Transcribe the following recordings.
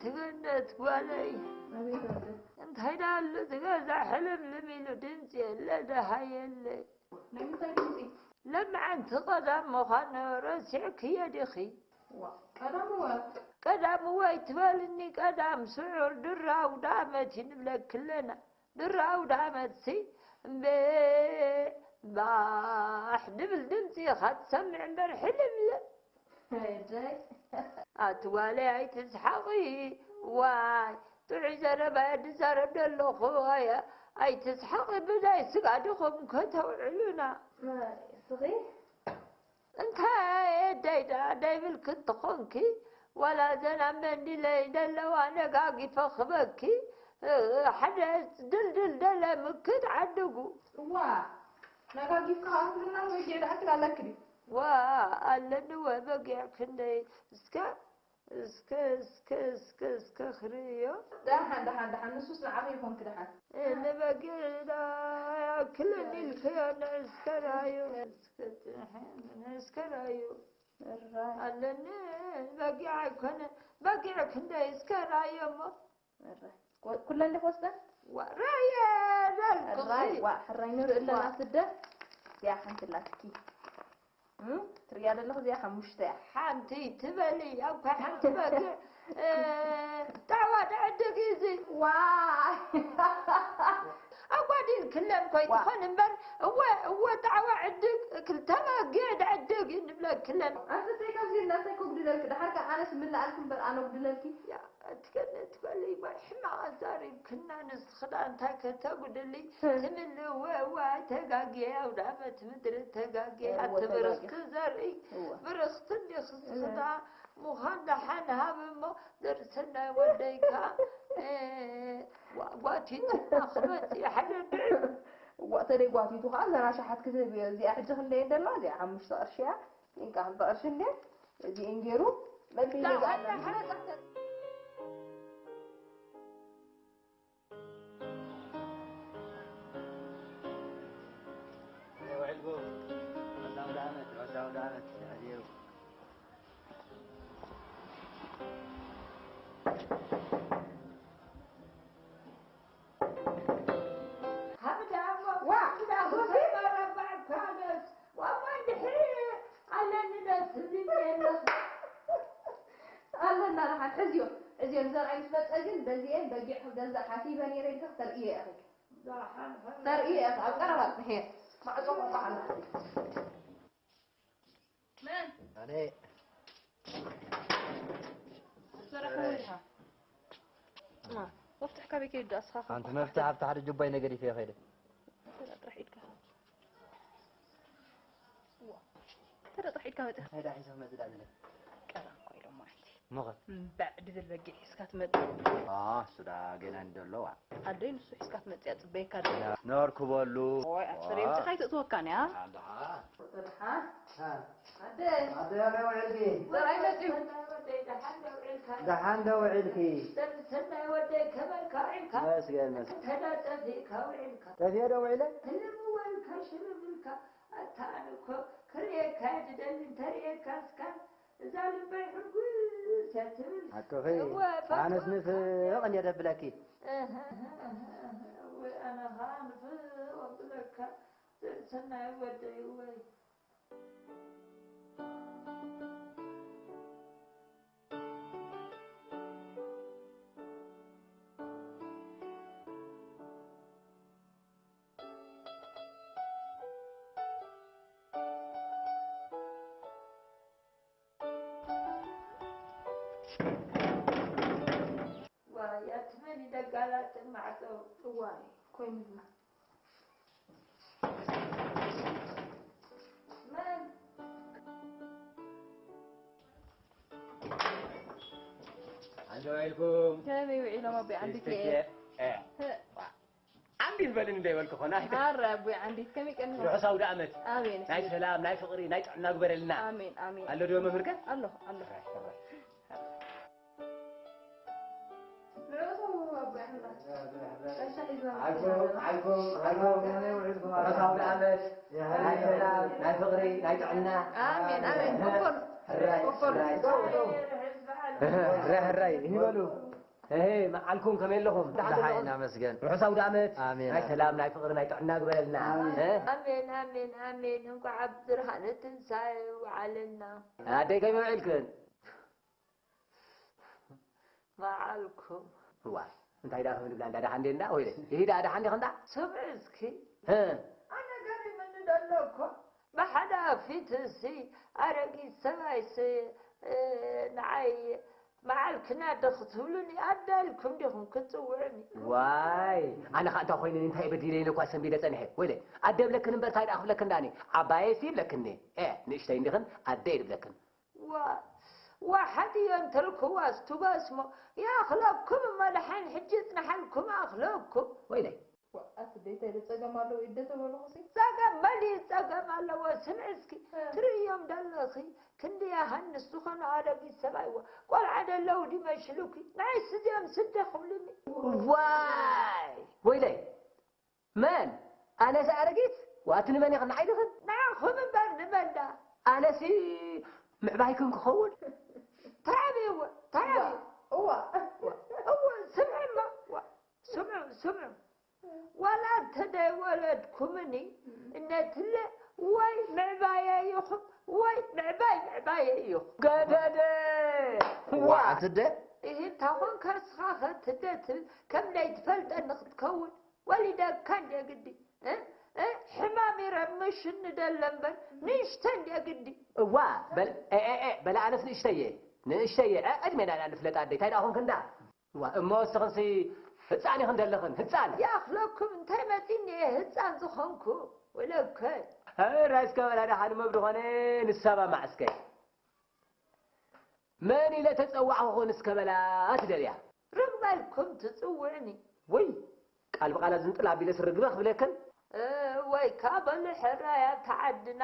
ትገነት ጓለይ። ኣቤት ኣደ። እንታይ ደኣ ኣሎ እቲ ገዛ ሕልምልም ኢሉ ድምፂ የለ ደሃ የለ። ናይ ምንታይ ድምፂ? ለምዓንቲ ቀዳም ምዃኑ ረሲዕክዮ ዲኺ? ዋ፣ ቀዳም እወ። ቀዳም እወ ኣይትበልኒ፣ ቀዳም ስዑር ድራው ዳመት እዩ ንብለኪ ኣለና። ድራው ዳመትሲ እምበ ባሕ ድብል ድምፂ ኢኻ ትሰምዕ እምበር ሕልም። ኣቲ ጓለይ ኣይትስሓቒ። ዋይ ጥዑይ ዘረባ እየ ዝዛረብ ዘለኹ። ኣየ ኣይትስሓቒ፣ ብናይ ስጋ ዲኹም ከተውዕሉና? እስኺ እንታይ ደይ ደኣ ደይብልኪ እንተኾንኪ፣ ዋላ እዘን ኣብ መንዲለይ ዘለዋ ነጋጊፈ ክበኪ፣ ሓደ ድልድል ደለ ምክት ዓድጉ። እዋ፣ ነጋጊፍካ ክትብልና በጊዕ ደኣ ትላለኪ ድዩ? ዋ፣ ኣለኒ ወ በጊዕ ክንደይ እስከ፣ እስከ፣ እስከ፣ እስከ፣ እስከ ክርእዮ። ደሓን፣ ደሓን፣ ደሓን፣ ንሱስ ንዓኺ ይኾንኪ ደሓን። እ፣ ንበጊዕ ዳ ያክለኒ ኢልክዮ ንእስከ ራዮ። እስከ፣ እስከ ራዮ። እራይ። ኣለኒ በጊዕ ኣይኮነ፣ በጊዕ ክንደይ እስከ ራዮ እሞ። እራይ። ኮ-፣ ኩለን ዲኺ ወስደን? ዋ፣ ራየ ዘልኩኺ። እራይ፣ ዋ፣ ሕራይ ንርኢ ኣለና ዋ። ስደ። እዚኣ ሓንቲ ኣላትኪ። እም? ትርእያ ዘለኹ እዚኣ ሓሙሽተ እያ። ሓንቲ ትበሊ፣ እኳ ሓንቲ በጊዕ፣ እ፣ ጣዕዋ ትዕድግ እዩ እዚ። ዋ። ኣጓዲል ክለን ኮይ ዋ። ትኾን እምበር፣ እወ፣ እወ፣ ጣዕዋ ዕድግ፣ ክልተ በጊዕ ትዕድግ እዩ ንብለክለን። ኣንተ ተይ ካብዚ እናታይ ከጉድለልኪ፣ ደሓር ከኣ ኣነስ ምልኣልኪ እምበር ኣነ ጉድለልኪ። ያ፣ ኣትከነ ትበሊ፣ ጓል ሕማቕ ኣዛሪብክና፣ ንስኺ ደኣ እንታይ ከተጉድሊ፣ እ። ትምልእዎ፣ እዋ፣ ተጋግየ፣ ኣውዳመት ምድሪ ተጋግየ፣ እወ፣ ኣቲ ብርኽቲ ተጋግየ። ዘርኢ፣ እወ። ብርኽቲ እንዲኺ፣ እስኺ እወ። ደኣ ምዃን ደሓን ሃብ እሞ፣ ዘርኢ ሰናይ ወደይካ፣ እ፣ ጓ-፣ ጓቲትና ክመጽእ ይሓደድዕ። እዋ፣ ተደይ ጓቲቱ ኸዓ፣ ዘራ ሸሓት ክትህብ እየ። እዚኣ ሕጂ ክንደይ ደላ? እዚኣ ሓሙሽተ ቅርሺ እያ። እንቃ፣ ሓንቲ ቅርሺ እንዴ? እዚኤን ገይሩ መቢሉ ደሓን፣ ደኣ ደሓን። ውዕልኩም ሮዛ ኣውደ ዓመት፣ ሮዛ ኣውደ ዓመት፣ ኣዜሩ። ሃብዳ እሞ ዋ! ሃብዳ እሞ ተባረባዕ ካለስ ዋማ እንድሕሪ ኣለኒ ደስ ዝብል የለኻ። ኣለና ደሓን ሕዝዮ፣ ሕዝዮ ንዘርኣይ ምስ መጸ ግን በዚኤን በጊዕ ክገዝእ ሓሲበ ነይረ ኢልካ ክተርእዮ ኢኺ። ደሓን ሕዝዮ። ተርእዮ ኢኺ፣ ኣብ ቀረባ ጽንሕዮ። ማዕጾ ቆልቋ ኣለኻ። መን? ኣነ። ዝሰረሐ ወዲኻ? ማ፣ መፍትሕ ካበይ ከይዱ ኣስኻ? ኣንቲ መፍትሕ ኣብቲ ሓደ ጁባይ ነገር ይፈ ከይደ። ጥራሕ ኢድካ። ዋ። ተረ ጥራሕ ኢድካ መጽእ። እንታይ ደኣ ሒዞ መጽእ ደኣ ዝብል? ቀራን ኮይሎም ማለት። ሞኸ? እምበዕ ድብል በጊዕ ሒዝካ ትመጽእ። ኣ፣ እሱ ደኣ ገና እንዶ ኣለዋ። ኣደይ ንሱ ሒዝካ ትመጽእ እያ፣ ጽበየካ ደኣ። ያ፣ ነርክበሉ። ኦይ፣ ኣትፈሪ፣ ዋ። ምጽኻ ኣይተእትወካን እያ። ደሓን፣ ደሓን። ደሓን። ኣደ። ኣደ፣ ከመይ ውዒልኪ? ሰብኣይ መጺኡ። ደሓን ዶ ውዒልካ? ደሓን ዶ ውዒልኪ? ሰብ ሰናይ ወደይ፣ ከመልካ ውዒልካ? መስገን፣ መስገን። እንታይ ደኣ ጠፊእካ ውዒልካ? ጠፊኤ ዶ ውዒለ? ህልም ወልካ፣ ሽልም ኢልካ። ኣታ ኣነ እኮ ክርእየካ እየ ዝደሊ፣ እንተርእየካ እስካን እዛ ልበይ ሕጉስ እያ ትብል። ሓቅኺ፣ እወ፣ ኣነስ ፈትወካ። ንፍቕ እንድየ ደብለኪ። እህ፣ እህ፣ እህ፣ እህ፣ እወ፣ ኣነ ኸኣ ንፍቕ እብለካ። ዘርሰናይ ወደይ፣ እወ። ዋይ፣ ኣቲ መን እዩ ደጋላጥም ማዕጾ? እዋይ፣ ኮይኑልና። መን? ኣንዶ ውዒልኩም? ከመይ ውዒሎም ኣቦይ ዓንዲት? ስትኬ-፣ እ። እ። ዓንዲት በልን እንዳይበልክ ኾና። ኣረ ኣቦይ ዓንዲት፣ ከመይ ቀኒኹም? ርሑስ ኣውደ ዓመት። ኣሜን። ናይ ሰላም፣ ናይ ፍቕሪ፣ ናይ ጥዕና ግበረልና። ኣሜን፣ ኣሜን። ኣሎ ዶ መምህርከ? ኣሎ፣ ኣሎ። ሕራይ፣ ሕራይ። ርሑስ ኣውደ ዓመት። ዓይኩም፣ ዓይኩም፣ ዓይኩም። ርሑስ ኣውደ ዓመት። ናይ ሰላም፣ ናይ ፍቕሪ፣ ናይ ጥዕና። ኣሜን፣ ኣሜን። ኮኮር። ሕራይ፣ ኮኮር። ሕራይ። ሕራይ፣ ሕራይ። ይበሉ። እሄ፣ መዓልኩም ከመይ ኣለኹም? ደሓን ደሓን ኣለኹም? እናመስገን። ርሑስ ኣውደ ዓመት። ኣሜን፣ ናይ ኣሜን። ሰላም፣ ናይ ፍቕሪ፣ ናይ ጥዕና ግበረልና። ኣሜን። እ? ኣሜን፣ ኣሜን፣ ኣሜን። እንኳዕ ኣብ ብርሃነ ትንሳኤ ወዓለና። ኣደይ ከመይ ውዒልክን? መዓልኩም። እዋ፣ እንታይ ደኣ ክንብላ እንዳ ደሓን እንዴ እንዳ? ወይለ፣ ይሂዳ ደሓን ዲኽን ደኣ? ስምዒ እስኪ። እ። ኣነ ገሪምኒ ደሎ እኮ። ብሓደ ኣፊት እሲ ኣረጊት ሰብኣይሲ፣ እ፣ ንዓይ መዓልክና ዶ ክትብሉኒ? ኣደ ኢልኩም ዲኹም ክትጽውዑኒ? ዋይ፣ ኣነ ኸኣ እንታይ ኮይኑኒ፣ እንታይ በዲለ ኢለ እኳ ሰንቢደ ጸኒሐ። ወይለ፣ ኣደ እብለክን እምበር እንታይ ደኣ ክብለክን ደኣኒ? ዓባየሲ ይብለክኒ። ኤ፣ ንእሽተይ እንዲኽን ኣደ ይብለክን። ዋ፣ ዋ፣ ሓትዮ እንተልክዋስ ትጎስሞ። ይኣኽለኩም እሞ ደሓን ሕጂ ይጽንሓልኩም፣ ኣኽለኩም። ወይለይ። ዋ፣ ኣቲ ደይታይ ዶ ጸገም ኣለዎ ኢደ ተበልኹሲ? ጸገም መሊኡ ጸገም ኣለዎ። ስምዒ እስኪ፣ እ። ትርእዮም ደለኺ፣ ክንዲ ያሃንስ ዝኾኑ ኣረጊት ሰብኣይ፣ ዋ፣ ቆልዓ ደለዉ ዲመስሉኪ? ንዓይስ እዚኦም ስደ ክብሉኒ። ዋይ፣ ወይለይ። መን? ኣነስ ኣረጊት? ዋቲ ንመን ኢኽን? ንዓይ ዲኽን? ንዓኹም እምበር ንመን ደኣ? ኣነሲ ምዕባይክን ክኸውን? ተዓብይዎ፣ ተዓብዩ። እዋ፣ እዋ። እዋ፣ ስምዑ እሞ፣ ዋ፣ ስምዑ፣ ስምዑ። ዋላ እንተ ደይወለድኩምኒ፣ እነትለ ወይ ምዕባየ ኢኹም፣ ወይ ምዕባይ፣ ምዕባየ ኢኹም። ገደደ! ዋ፣ ዋ፣ ኣትደ? እሂ፣ እንታ ኾንካ እስኻ ኸ ትደ ትብል፣ ከም ደይትፈልጠኒ ክትከውን? ወሊደካ እንድየ ግዲ፣ እ? እ? ሕማም ይረምሽኒ ደለ እምበር፣ ንእሽተ እንድየ ግዲ። እዋ፣ በል፣ ኤ፣ ኤ፣ ኤ፣ በል ኣነስ ንእሽተየ፣ ንእሽተየ፣ እ? ዕድሜና ኢና ንፍለጥ ኣደይ፣ እንታይ ደኣ ኾንክ እንዳ? እዋ፣ እሞ እስኽንሲ ህጻን ኢኽን ደለኽን፣ ህጻን። ይኣኽለኩም፣ እንታይ መጺኒ እየ ህጻን ዝኾንኩ? ወለከ። ኧረ እስከ በላ ደሓን እሞ ብድኾነ ንሰማማዕ እስከ። መን ኢለ ተጸዋዕኹኽን እስከ በላ ትደልያ? ርግበ ኢልኩም ትጽውዕኒ። ወይ ቃል ብቓል ዝንጥል ኣቢለስ ርግበ ክብለክን? እ፣ ወይ ከኣ በሉ ሕራይ ኣብታ ዓድና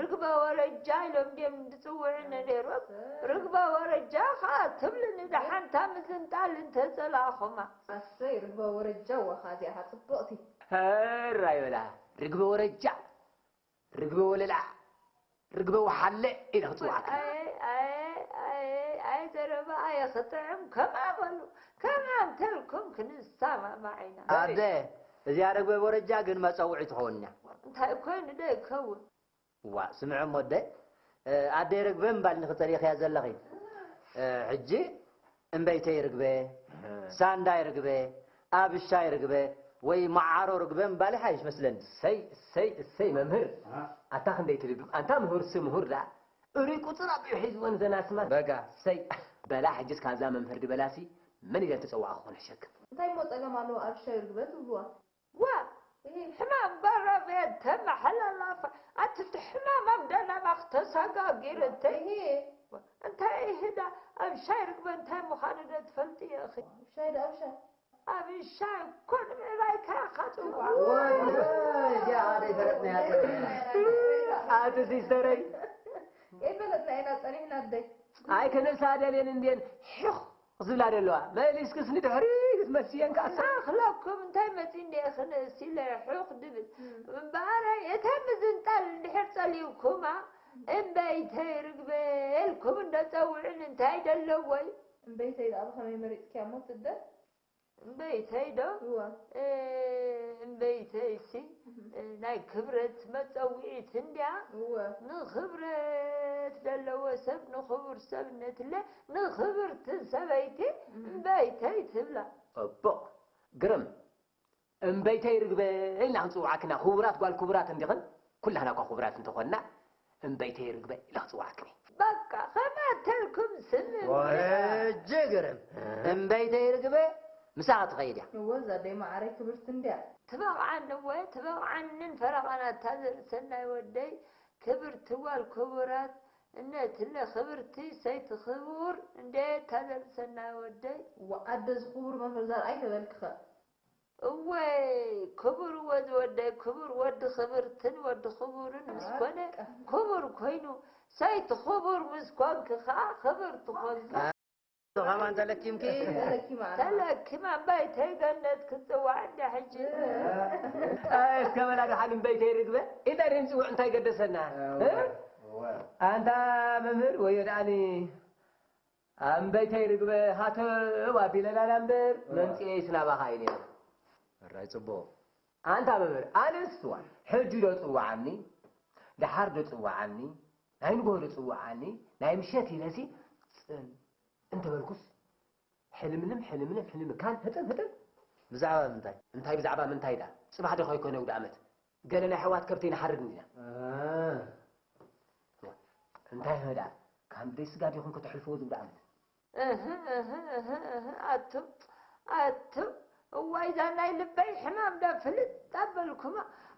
ርግበ ወረጃ ኢሎም ድዮም ዝጽውዕኒ ነይሮም። ርግበ ወረጃ ከኣ ትብልኒ ደሓንታ ምዝንጣል እንተጸላእኹማ። ኣሰይ ርግበ ወረጃ ዋኻ እዚኣ ጽብቕቲ። ሕራይ በላ ርግበ ወረጃ። ርግበ ወለላ፣ ርግበ ወሓለ ኢለ ክጽውዓካ። ኣየ፣ ኣየ፣ ኣየ፣ ኣየ፣ ዘረባ ኣየ ክጥዕም፣ ከምኣ በሉ፣ ከምኣ እንተልኩም ክንሰማማዕ ኢና። ኣደ፣ እዚኣ ርግበ ወረጃ ግን መጸውዒ ትኸውን እያ። እንታይ ኮይኑ ዶ ይከውን? ዋ፣ ስምዒ እሞ ኣደ፣ እ፣ ኣደ ርግበ ምባል ንኽጸሊእኽያ ዘለኺ። እ፣ ሕጂ እምበይተይ ርግበ፣ ሳንዳይ ርግበ፣ ኣብሻይ ርግበ፣ ወይ መዓሮ ርግበ ምባል ይሓይሽ መስለኒ። እሰይ፣ እሰይ፣ እሰይ መምህር። አ። ኣታ ክንደይ ትልብም። ኣንታ ምሁርሲ ምሁር ደኣ። እሩይ ቁጽር ኣቢኡ ሒዝወን ዘን ኣስማት። በጋ። እሰይ። በላ ሕጅስ ካብዛ መምህር ድበላሲ መን ኢለን ተጸዋዕኹ ክንሕሸክን? እንታይ እሞ ጸገም ኣለዎ ኣብሻይ ርግበ ትብልዋ? ዋ! እሂ። ሕማም ጎረቤት ተመሓላላፋ። ኣቲ እቲ ሕማም ኣብ ደለና ክተሰጋጊር እንተ። እሂ። እንታይ እሂ ዳ ኣብሻይ ርግበ እንታይ ምዃኑ ዶ ትፈልጥዮ ኢኺ? ኣብሻይ ዶ ኣብሻይ? ኣብሻይ እኮ ንምዕባይ ከራኻ ጽዋዕ። ወይኔ፣ እዚኣ ደይፈለጥናያ ጸኒሕና። ኣቲ ሲስተረይ። ከይፈለጥና ኢና ጸኒሕና ኣደይ። ኣይ፣ ከነሳ ደልየን እንድየን ሒኽ ዝብላ ደለዋ። መሊስክስ ንድሕሪት ክትመልስየን ከኣ። ኣኽለኩም እንታይ መጺ እንድየ ክንእስ ኢለ ሑኽ ድብል። እምበኣረይ፣ እታ ምዝንጣል እንድሕር ጸሊኡኩማ፣ እምበይተይ ርግበ ኢልኩም እንዶ ጸውዑኒ እንታይ ደለዎይ? እምበይተይ ደኣ ብኸመይ መሪጽክያ እሞ ትደ? እምበይተይ ዶ? እወ። እ፣ እምበይተይሲ፣ እህ። እ፣ ናይ ክብረት መጸውዒት እንድያ። እወ። ንኽብረት ዘለዎ ሰብ፣ ንኽቡር ሰብነትለ፣ ንኽብርቲ ሰበይቲ እህ። እምበይተይ ትብላ። ጽቡቕ። ግርም። እምበይተይ ርግበ ኢልና ክንጽውዓክና፣ ክቡራት ጓል ክቡራት እንዲኽን፣ ኩላህና እኳ ክቡራት እንተኾንና፣ እምበይተይ ርግበ ኢለ ክጽውዓክን እየ። በቃ፣ ከማተልኩም ስም እምበይ። ወረጀ ግርም። እምበይተይ ርግበ ምሳኻ ትኸይድ እያ። እወ፣ እዛ ኣደይ መዓረይ ክብርቲ እንድያ። ትበቕዓኒ እወ፣ ትበቕዓንን ፈረቓን ኣታ ዘርእሰናይ ወደይ፣ ክብርቲ ጓል ክቡራት፣ እነትለ ክብርቲ ሰይቲ ክቡር፣ እንዴ ኣታ ዘርእሰናይ ወደይ። እወ፣ ኣደ እዚ ክቡር መምህር ዘርኣይ ተበልክኸ። እወይ፣ ክቡር ወዲ ወደይ፣ ክቡር ወዲ ክብርትን ወዲ ክቡርን ምስ ኮነ፣ በቃ። ክቡር ኮይኑ፣ ሰይቲ ክቡር ምስ ኮንኪ ከኣ ክብርቲ ኮንኪ። ከማን ተለኪምኪ? ተለኪማ ኣላ። ተለኪማ እምበይተይ ገነት ክትጽዋዕ እንዳ ሕጂ። ኣይ፣ እስከ በላ ደሓን እምበይተይ ርግበ፣ ኢልና ድንጽውዕ እንታይ ገደሰና? እወ፣ እ? እወ። ኣንታ መምህር፣ ወዮ ደኣኒ። ኣንበይተይ ርግበ ሃተው ኣቢለናና እምበር፣ መምጽኤ ስናባኻ እዩ ነይሩ። ሕራይ ጽቡቕ። ኣንታ መምህር፣ ኣነስ ዋ፣ ሕጂ ዶ ጽውዓኒ? ደሓር ዶ ጽውዓኒ? ናይ ንግሆ ዶ ጽውዓኒ? ናይ ምሸት ኢለሲ ጽን እንተበልኩስ፣ ሕልምልም፣ ሕልምልም፣ ሕልም ካን ህጥም፣ ህጥም። ብዛዕባ ምንታይ? እንታይ ብዛዕባ ምንታይ ደኣ? ጽባሕ ዶ ከይኮነ ኣውደ ኣመት? ገለ ናይ ኣሕዋት ከብቲ ንሓርድ እንዲና። እ። እንታይ ኸ ደኣ? ካብ ደይ ስጋ ዲኹም ከተሕልፍዎ ዝብዳ ዓመት? እህ፣ እህ፣ እህ፣ እህ፣ ኣቱም፣ ኣቱም፣ እዋይ፣ እዛ ናይ ልበይ ሕማም ዶ ፍልጥ ኣበልኩማ?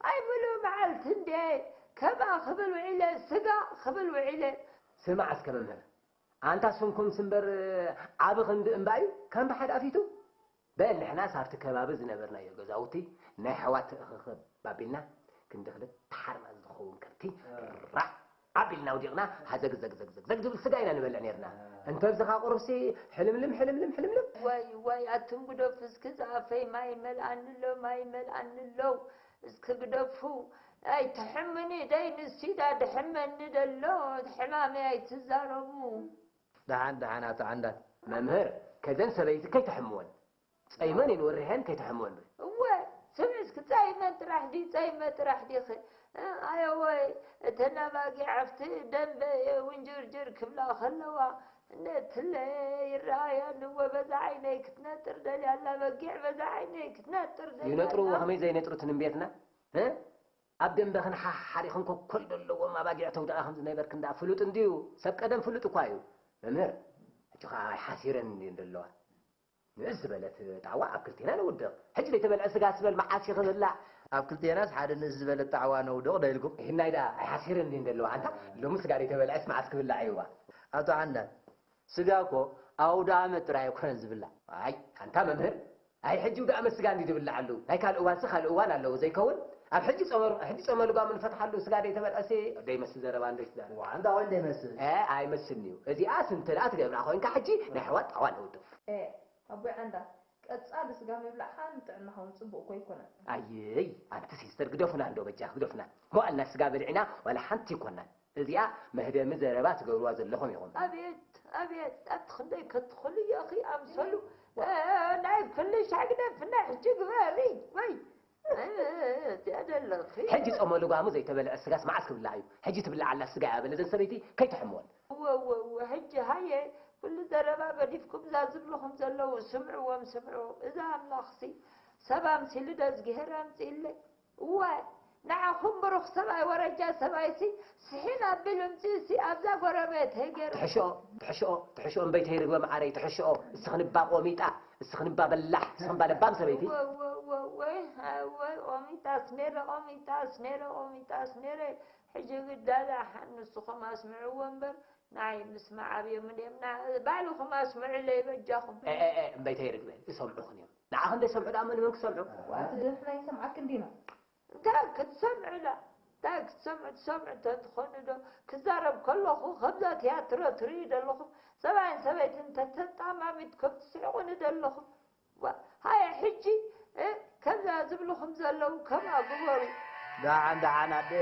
ኣይ፣ ምሉእ መዓልቲ እንድየ ከብኣ ክብል ውዒለ፣ ስጋ ክብል ውዒለ። ስማዕ እስከ መምህር፣ ኣንታ ስንኩምስ እምበር ዓቢ ክንዲ እምባ እዩ፣ ከም ብሓድ ኣፊቱ። በል፣ ንሕናስ ኣብቲ ከባቢ ዝነበርናዮ ገዛውቲ ናይ ኣሕዋት ትእኽኽብ ኣቢልና፣ ክንዲ ክልተ ሓርማዝ ዝኸውን ከብቲ ራዕ ኣቢልና ኣውዲቕና፣ ሃዘግዘግዘግዘግ ዝብል ስጋ ኢና ንበልዕ ነይርና። እንተ ብዝኻ ቁሩብሲ ሕልምልም፣ ሕልምልም፣ ሕልምልም። ዋይ፣ ዋይ፣ ኣቱም ግደፉ እስኪ፣ ዝኣፈይ ማይ ይመልኣኒ ኣሎ፣ ማይ ይመልኣኒ ኣሎ። እስኪ ግደፉ። ኣይትሕምኒ፣ ደይ ንሱ ዳ ድሕመኒ ደሎ፣ ሕማመይ ኣይትዛረቡ። ደሓን፣ ደሓን፣ ኣቶ ዓንዳት። መምህር፣ ከዘን ሰበይቲ ከይተሕምወን። ጸይመን እየን ወሪሐን ከይተሕምወን ብል። እወ፣ ስምዒ እስኪ፣ ጸይመን ጥራሕ ድዩ፣ ጸይመ ጥራሕ ዲኺ? እ፣ ኣየወይ፣ እተን ኣባጊዕ ኣብቲ ደንበ ውንጅርጅር ክብላ ከለዋ፣ ነትለ ይረኣያን እወ፣ በዛ ዓይነይ ክትነጥር ደልያ ኣላ፣ በጊዕ በዛ ዓይነይ ክትነጥር ደልያ ይነጥሩ፣ ኣላ። ከመይ ዘይነጥሩ ትንቤትና? እ? ኣብ ደንበኽን ሓ-፣ ሓሪኽን ኮኮል ዘለዎም ኣባጊዕ ተውድኣ ከም ዝነበርክ እንዳ ፍሉጥ እንድዩ። ሰብ ቀደም ፍሉጥ እኳ እዩ። መምህር፣ ሕጂ ኸኣ ኣይሓሲረን እንድዩ እንደለዋ። ንእስ ዝበለት ጣዕዋ ኣብ ክልቴና ንውድቕ። ሕጂ ዘይተበልዐ ስጋ ስበል መዓስ እዩ ክብላዕ? ኣብ ክልቴናስ ሓደ ንእስ ዝበለት ጣዕዋ ነውድቕ ዶ ኢልኩም? ይህናይ ደኣ ኣይሓሲረን እንድዩ እንደለዋ። ኣንታ ሎሚ ስጋ ዘይተበልዐስ መዓስ ክብላዕ እዩ እባ? ኣቶ ዓንዳት፣ ስጋ እኮ ኣውደ ኣመት ጥራይ ኣይኮነን ዝብላዕ። ኣይ፣ ኣንታ መምህር፣ ኣይ፣ ሕጂ ኣውደ ኣመት ስጋ እንድዩ ዝብላዓሉ። ናይ ካልእ እዋንሲ ካልእ እዋን ኣለዎ ዘይከውን? ኣብ ሕጂ ጾመ-፣ ሕጂ ጾመ ልጓም ንፈትሓሉ ስጋ ደይተበልዐሲ ደይመስል ዘረባ እንዶ ይትዛረብ። ዋ፣ ኣንታ ወይ ደይመስል? እ፣ ኣይመስልን'ዩ። እዚኣስ እንተ ደኣ ትገብራ ኮይንካ ሕጂ ናይ ኣሕዋት ጣዕዋ ነውድቕ። ኤ፣ ኣቦይ ዓንዳ፣ ቀጻሊ ስጋ ምብላዕኻ ንጥዕናኻ እውን ጽቡቕ እኮ ኣይኮነን። ኣይይ፣ ኣንቲ ሲስተር ግደፉና እንዶ በጃ፣ ግደፉና። መዋእልና ስጋ በሊዕና ዋላ ሓንቲ ኣይኮናን። እዚኣ መህደሚ ዘረባ ትገብርዋ ዘለኹም ኢኹም። ኣቤት፣ ኣቤት፣ ኣቲ ክንደይ ከትኽሉ ኢኺ ኣምሰሉ። እ፣ ናይ ኩሉ ሻግደፍና ሕጂ ግበሪ። ወይ፣ እ፣ እዚኣ ዘለኺ። ሕጂ ጾመ ልጓሙ ዘይተበልዐ ስጋስ መዓስ ክብላዕ እዩ? ሕጂ ትብላዕ ኣላ ስጋ እያ በለ ዘን ሰበይቲ ከይትሕምወን። እወ፣ እወ፣ እወ፣ ሕጂ ሃየ፣ ኩሉ ዘረባ ገዲፍኩም እዛ ዝብልኹም ዘለዉ ስምዕዎም፣ ስምዑ። እዛ ኣምላኽሲ ሰብ ኣምሲሉ ዶ እዝግሄር ኣምጺእለይ? እዋይ፣ ንዓኹም ብሩኽ ሰብኣይ ወረጃ ሰብኣይሲ ስሒን ኣቢሉ እምጽእሲ ኣብዛ ጎረቤተይ ገይሩ። ትሕሽኦ፣ ትሕሽኦ፣ ትሕሽኦ እምበይተይ ርግበ መዓረይ፣ ትሕሽኦ። እስኽንባ ቆሚጣ፣ እስኽንባ በላሕ፣ እስኽንባ ለባም ሰበይቲ። እወ፣ እወ፣ እወ፣ እወ፣ እወ፣ ቆሚጣስ ነይረ፣ ቆሚጣስ ነይረ፣ ቆሚጣስ ነይረ። ሕጂ ግዳ ደሓን ንስኹም ኣስምዕዎ እምበር፣ ንዓይ ምስማዕ ኣብዮምን እዮም። ና-፣ ባዕልኹም ኣስምዑለይ በጃኹም። ኤ፣ ኤ፣ ኤ፣ እምበይተይ ርግበ፣ እሰምዑኽን እዮም። ንዓኽ እንደ ሰምዑ ደኣ መን መን ክሰምዑ? ኣቲ ድሕና ይሰምዓክ እንዲና። እንታይ ክትሰምዑ ዳ? እንታይ ክትሰምዑ? ትሰምዑ እንተትኾኑ ዶ? ክዛረብ ከለኹ ከምዛ ትያትሮ ትርእዩ ዘለኹም ሰብኣይን ሰበይትን እንተተጣማሚትኩም ትስሕቑኒ ዘለኹም። ዋ፣ ሃየ ሕጂ፣ እ፣ ከምዛ ዝብልኹም ዘለዉ ከምኣ ግበሩ። ደሓን፣ ደሓን ኣደ፣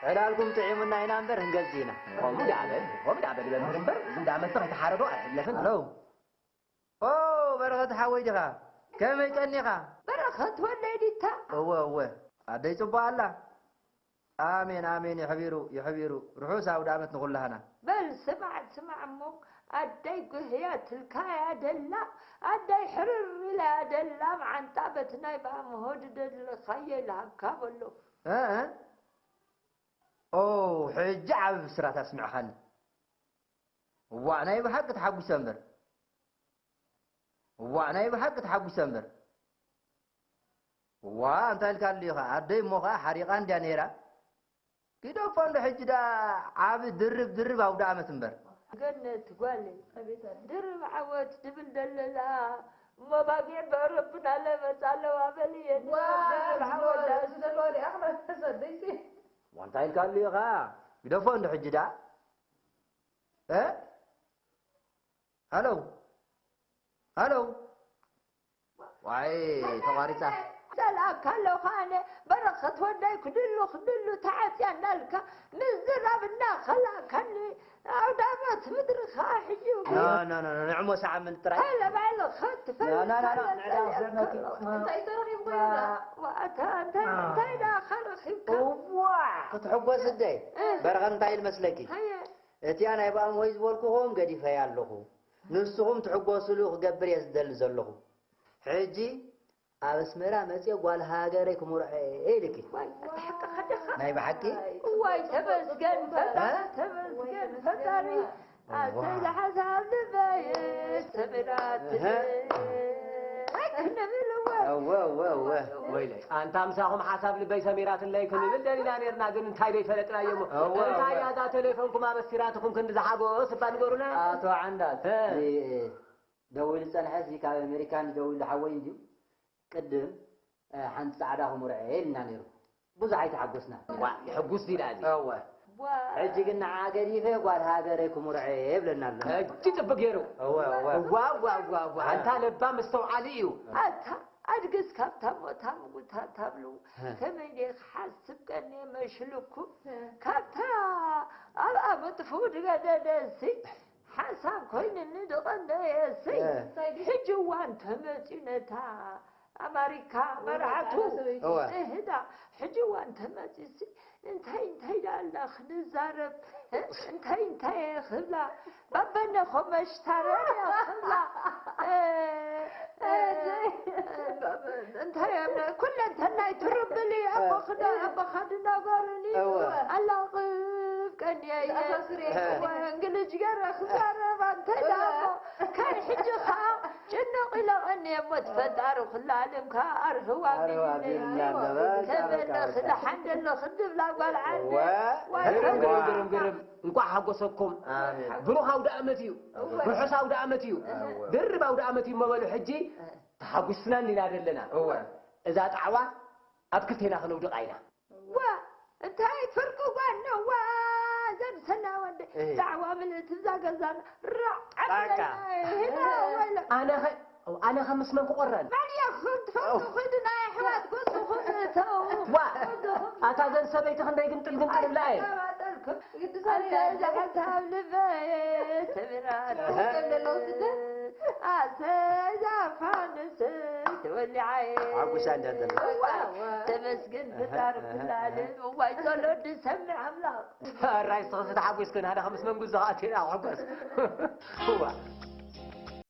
ዕላልኩም ጥዒሙና ኢና እምበር ክንገዝእ ኢና። ከምኡ ደኣ በል፣ ከምኡ ደኣ በል፣ በምህር እምበር፣ እዚ እንዳ መስተ ከይተሓረዶ ኣይሕለፍን። ሃሎ። ኦ፣ በረኸት ሓወይ ዲኻ? ከመይ ቀኒኻ? በረኸት ወለይ ዲታ? እወ፣ እወ። ኣደይ ጽቡቕ ኣላ? ኣሜን፣ ኣሜን። የሕቢሩ፣ የሕቢሩ። ርሑስ ኣውደ ኣመት ንኹላህና። በል ስማዕ፣ ስማዕ እሞ፣ ኣደይ ጉህያትልካያ ደላ፣ ኣደይ ሕርር ኢላያ ደላ፣ መዓንጣ በቲ ናይ ብኣምሆ ድደለኻዮ ይልሃብካ በሎ። እ፣ እ? ኦ፣ ሕጂ ዓቢ ብስራት ኣስሚዕኻኒ። እዋእ፣ ናይ ብሓቂ ተሓጒሰ እምበር። እዋእ፣ ናይ ብሓቂ ተሓጒሰ እምበር። እዋ፣ እንታይ ኢልካሉ ኢኻ? ኣደይ እሞ ኸኣ ሓሪቓ እንድያ ነይራ። ግደፎ እንዶ ሕጂ ደኣ ዓቢ ድርብ ድርብ ኣውደ ኣመት እምበር። ገነት ጓለይ፣ ድርብ ዓወት ድብል ደለላ እሞ ባጊዕ በረብና ለመጻ ኣለዋ በልየን። ዋ፣ ድርብ ዓወት ዝደልዋ ዳስ ሪኣ ክነሰደይሲ። እዋ፣ እንታይ ኢልካሉ ኢኻ? ግደፎ እንዶ ሕጂ ደኣ። እ? ሃሎ? ሃሎ? ዋይ፣ ተቋሪጻ። ሰላም ካለኹ ኣነ በረኸት ወዳይ ክድሉ ክድሉ ተዓፅያ እንዳልካ ምዝራብ እናኸላከኒ ኣውዳመት ምድርኻ ሕጂ ንዕሞ ሰዓምንቲ ጥራይ ሃለ ባዕልኻ ና፣ ና፣ ና፣ ና። ትፈልጥ እንታይ ተረኺብኩም? እንታይ ደኣ ኸረኺብካ ክትሕጎስ እደይ በረኸት እንታይ ኢል መስለኪ ሃየ እቲኣ ናይ ብኣምሆይ ዝበልኩኹም ገዲፈያ ኣለኹ ንስኹም ትሕጎስሉ ክገብር እየ ዝደሊ ዘለኹ ሕጂ ኣብ ኣስመራ መፅየ ጓል ሃገረይ ክምርዖ እየ ኢልኪ ዋይ ሓቅኻ ዲኻ ናይ ብሓቂ ዋይ ተመስገን ፈጣሪ ተመስገን ፈጣሪ ኣሰይ ዝሓሳብ ልበይ ሰሚራት እህ። ክንብል እወ እወ እወ እወ ወይለይ ኣንታ ምሳኹም ሓሳብ ልበይ ሰሚራትለይ ክንብል ደሊና ነርና ግን እንታይ ደይፈለጥናዮ እሞ እወ፣ እንታይ እወ። እያ እዛ ቴሌፎንኩም ኣበሲራትኹም ክንዲ ዝሓጎስ እባ ንገሩና ኣቶ ዓንዳት እ። እዚ ደዊሉ ዝፀንሐ እዚ ካብ ኣሜሪካ ንደዊሉ ሓወይ እንድዩ ቅድም እ፣ ሓንቲ ፃዕዳ ክምርዖ እየ ኢልና ነይሩ ብዙሕ ኣይተሓጎስና ዋ የሕጉስ ዲዳ እዚ እወ ሕጂ ግን ንዓ ገዲፈ ጓል ሃገረይ ክምርዖ እየ ይብለና ኣሎ ሕጂ ፅቡቅ ገይሩ እወ እወ ዋ ዋ ዋ ዋ ኣንታ ለባም መስተውዓሊ እዩ ኣታ ኣድግስ ካብታ ሞታ ምጉታ ታብሉ ከመይ ደይ ክሓስብ ቀኒ መሽልኩም ካብታ ኣብኣ መጥፍኡ ድገደደሲ ሓሳብ ኮይንኒ ድቐንደየሲ ሕጂ እዋን ተመፅዩ ነታ ኣማሪካ መርዓቱ እወ። እህዳ ሕጂ እዋን ተመፅሲ እንታይ እንታይ ዳላ ክንዛረብ እንታይ እንታይ እየ ክብላ ባበነ ኮመሽታረር እየ ክብላ እንታይ እየ ኩለንተናይ ትርብል እየ ኣቦ ክዳ ኣቦኻ ድናገርኒ እወ። ኣላቕብ ቀንየ እየ እንግልጅ ገረ ክዛረብ እንታይ ዳሞ ካብ ሕጂ ከዓ ጭንቕ ኢለ ቀንየ እሞ ትፈጣሪ ኩላ ዓለም ከዓ ኣርህዋ ኣርህዋ ቢልና ቢልና እሞ ገበል ከበለ ኣርህዋ ክልሓንደሎ ክድብላ ጓል ዓደ እወ። ዋይ ግርም ግርም ከበለ ግርም ግርም እንቋዕ ሓጎሰኩም ኣሜን ብሩኽ ኣውደ ዓመት እዩ ርሑስ ኣውደ ዓመት እዩ ድርብ ኣውደ ዓመት እዩ መበሉ ሕጂ ተሓጒስና እንዲና ዘለና እወ እዛ ጣዕዋ ኣብ ክልቴና ክነውድቓ ኢና ዋ እንታይ ፍርቂ ጓነዋ ዘምሰላ ወደ እህ። ጣዕዋ ምልእቲ እዛ ገዛና ራዕ ጣቃ። ወይለ ኣነ ኸ ኣነ ኸ ምስ መን ክቆረን ማልያ ክም ትፈልጡ ክድና ኣሕዋት ጎስኹም እተው ዋ ኣታ ዘን ሰበይቲ ክንደይ ግንጥል ግንጥል ብላ እየ ዝሓሳብ ልበየ ሰሚራት ኣሰይ ዛፋንስ ተወሊዓየ ሓጉሳ እንዳደላ ተመስገን ፈጣሪ ኩላለም እዋይ ጸሎት ዝሰምዕ ኣምላኽ ራይ ዝተኸፍተ ሓጒስክን ኣነ ኸ ምስ መንጉ ዝኸኣቴና ክሕጎስ እዋ